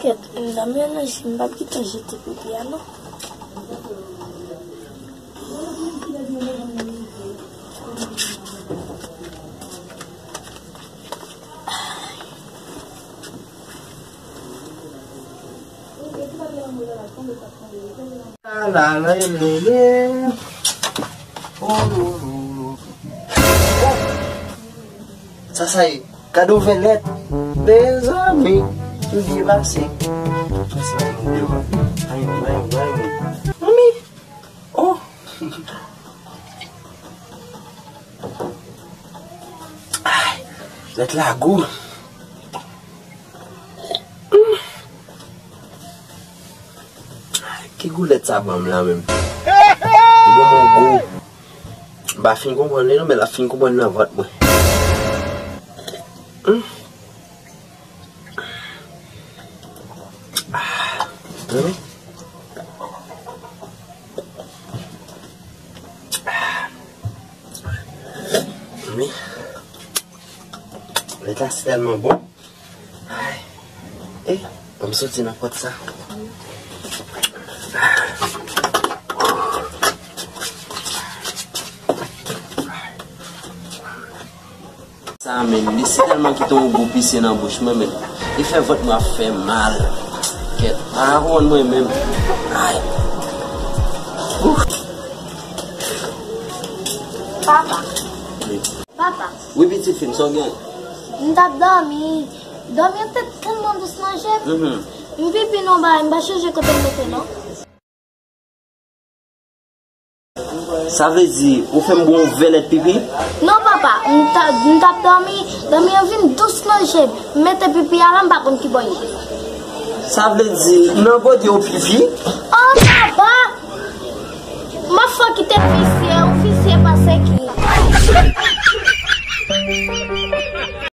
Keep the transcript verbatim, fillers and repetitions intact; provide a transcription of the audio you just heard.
Kèt, m dòmi nan je m, m p ap gentan jete pipi a non. La, la, la, le, le. Oh, lo, lo, lo. Oh. Sa, sa ye. Kado vèlèt. Mezanmi. M byen pase. Sa, sa, sa. Ay, ay, ay. Manmi. Oh. Ay, lèt la gou. Ki gou lèt sa ban m la menm? Li ban m yon gou. M pa fin konprann li non, men l ap fin konprann nan vant mwen. Hmm. Ah, hmm. Ah. Wi. Lèt la se tèlman bon. Ay. Eh, ban m soti nan pòt sa. Sa menm, li si tèlman kite yon gou pise nan bouch mwen, men li fè vant mwen ap fè mal. Kèt, pa konprann mwen menm. Ay. Ouf. Papa. Wi. Papa. Wi, pitit fi m, sa w gen? M t ap dòmi. Dòmi an te tèlman dous nan je m. Mhm. M pipi nan bagay, m pa chonje kote m mete non. Sa vle di, ou fè m bon vèlèt pipi? Non, papa, m ta, m t ap dòmi, dòmi an vin dous nan je m. M mete pipi a la, m pa konn kibò l ye. Sa vle di, nan bòdye w pipi? Oh, papa! M ap fè w kite visye, ou visye pase ki.